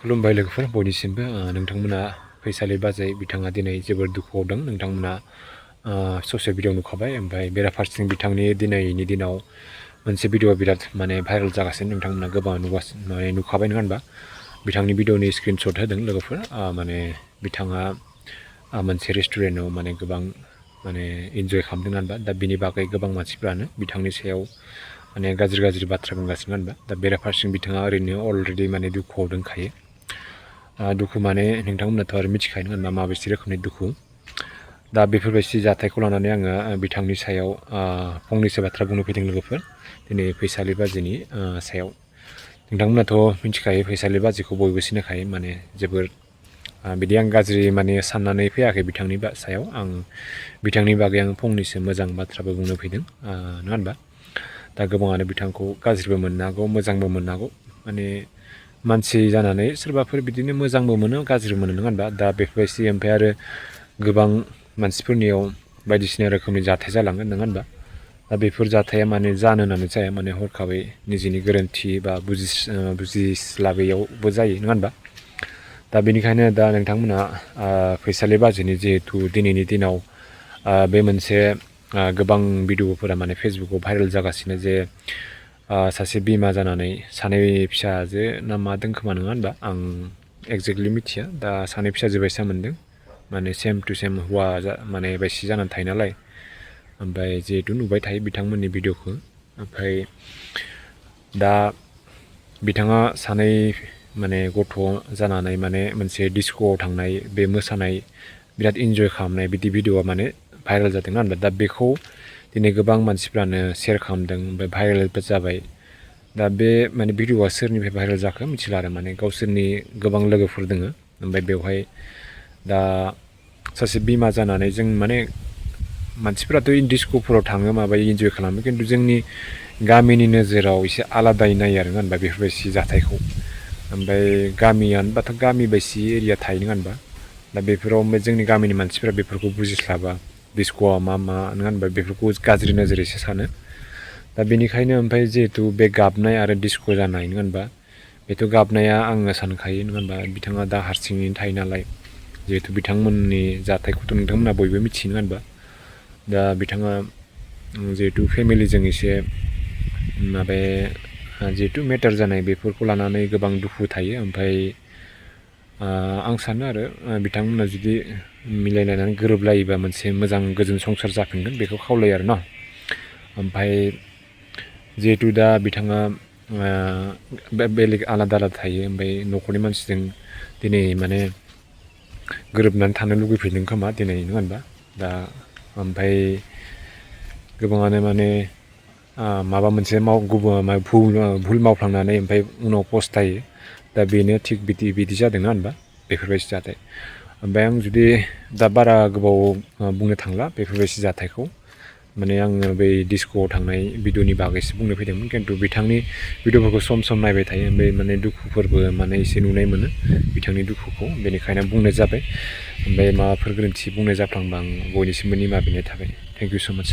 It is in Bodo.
खुलुमबाय लोगोफोर बयनिसिमबो नोंथांमोना फैसालि बाजै बिथाङा दिनै जोबोर दुखुआव दं नोंथांमोना ससे भिडिअ नुखाबाय ओमफ्राय बेराफारसेथिं बिथांनि दिनैनि दिनाव मोनसे भिडिअ बिराद माने भाइरेल जागासिनो नोंथांमोना गोबां माने नुखाबाय नङा होनबा बिथांनि भिडिअनि स्क्रिनशट होदों लोगोफोर माने बिथाङा मोनसे रेस्टुरेन्टआव माने गोबां माने इन्जय खालामदों होनबा दा बिनि बागै गोबां मानसिफ्रानो बिथांनि सायाव माने गाज्रि बाथ्रा बुंगासिनो होनबा दा बेराफारसेथिं बिथाङा ओरैनो अलरेडि माने दुखुआव दंखायो दुखु माने नोंथांमोनाथ' आरो मिथिखायो होनबा माबायदि रोखोमनि दुखु दा बेफोरबायदि जाथायखौ लानानै आङो बिथांनि सायाव फंनैसो बाथ्रा बुंनो फैदों लोगोफोर दिनै फैसालि बाजिनि सायाव नोंथांमोनाथ' मिथिखायो फैसालि बाजिखौ बयबो सिनायखायो माने जोबोर बिदि आं गाज्रि माने साननानै फैयाखै बिथांनि सायाव आं बिथांनि बागै आं फंनैसो मोजां बाथ्राबो बुंनो फैदों नङा होनबा दा गोबाङानो बिथांखौ गाज्रिबो मोननो हागौ मोजांबो मोननो हागौ माने मानसि जानानै सोरबाफोर बिदिनो मोजांबो मोनो गाज्रिबो मोनो नङा होनबा दा बेफोरबायदि ओमफ्राय आरो गोबां मानसिफोरनियाव बायदिसिना रोखोमनि जाथाय जालाङो नङा होनबा दा बेफोर जाथाया माने जानो होननानै जाया माने हरखाबै निजेनि गोरोन्थि बा बुजिस्लाबैयावबो जायो नङा होनबा दा बेनिखायनो दा नोंथांमोना फैसालि बाजिनि जिहेथु दिनैनि दिनाव बे मोनसे गोबां भिडिअफोरा माने फेसबुकाव भाइरेल जागासिनो जे सासे बिमा जानानै सानै फिसाजो ना मा दों खोमा नङा होनबा आं एक्जेक्टलि मिथिया दा सानै फिसाजो बायसा मोन्दों माने सेम टु सेम हौवा माने बायसि जानानै थायो नालाय ओमफ्राय जिहेतु नुबाय थायो बिथांमोननि भिडिअखौ ओमफ्राय दा बिथाङा सानै माने गथ' जानानै माने मोनसे डिस्क'आव थांनाय बे मोसानाय बिराद इन्जय खालामनाय बिदि भिडिअआ माने भाइरेल जादों होनबा दा बेखौ दिनै गोबां मानसिफ्रानो शेयार खालामदों ओमफ्राय भाइरेलबो जाबाय दा बे माने भिडिअआ सोरनिफ्राय भाइरेल जाखो मिथिला आरो माने गावसोरनि गोबां लोगोफोर दोङो ओमफ्राय बेवहाय दा सासे बिमा जानानै जों माने मानसिफोराथ' डिस्क'फोराव थाङो माबायो इन्जय खालामो खिन्थु जोंनि गामिनि नोजोराव एसे आलादायै नायो आरो होनबा बेफोरबायदि जाथायखौ ओमफ्राय गामियानोबाथ' गामि बायसि एरिया थायो नङा होनबा दा बेफोराव ओमफ्राय जोंनि गामिनि मानसिफोरा बेफोरखौ बुजिस्लाबा डिस्क'आ मा नङा होनबा बेफोरखौ गाज्रि नोजोरैसो सानो दा बेनिखायनो ओमफ्राय जिहेतु बे गाबनाय आरो डिस्क' जानाय नङा होनबा बेथ' गाबनाया आङो सानखायो नङा होनबा बिथाङा दा हारसिङैनो थायो नालाय जिहेतु बिथांमोननि जाथायखौथ' नोंथांमोना बयबो मिथियो नङा होनबा दा बिथाङा जिहेतु फेमिलिजों एसे माबे जिहेतु मेटार जानाय बेफोरखौ लानानै गोबां दुखु थायो ओमफ्राय आं सानो आरो बिथांमोना जुदि मिलायलायनानै गोरोबलायोबा मोनसे मोजां गोजोन संसार जाफिनगोन बेखौ खावलायो आरो न' ओमफ्राय जिहेतु दा बिथाङा बेलेग आलादा थायो ओमफ्राय न'खरनि मानसिजों दिनै माने गोरोबनानै थानो लुगैफिनदों खोमा दिनै नङा होनबा दा ओमफ्राय गोबाङानो माने माबा मोनसे भुल मावफ्लांनानै ओमफ्राय उनाव पस्तायो दा बेनो थिग बिदि जादों नङा होनबा बेफोरबायदि जाथाय ओमफ्राय आं जुदि दा बारा गोबाव बुंनो थांला बेफोरबायदि जाथायखौ माने आङो बै डिस्क'आव थांनाय भिडिअनि बागैसो बुंनो फैदोंमोन खिन्थु बिथांनि भिडिअफोरखौ सम नायबाय थायो ओमफ्राय माने दुखुफोरबो माने एसे नुनाय मोनो बिथांनि दुखुखौ बेनिखायनो बुंनाय जाबाय ओमफ्राय माबाफोर गोरोन्थि बुंनाय जाफ्लांबा आं बयनिसिमबो निमाहा बिनाय थाबाय थेंक इउ स' माच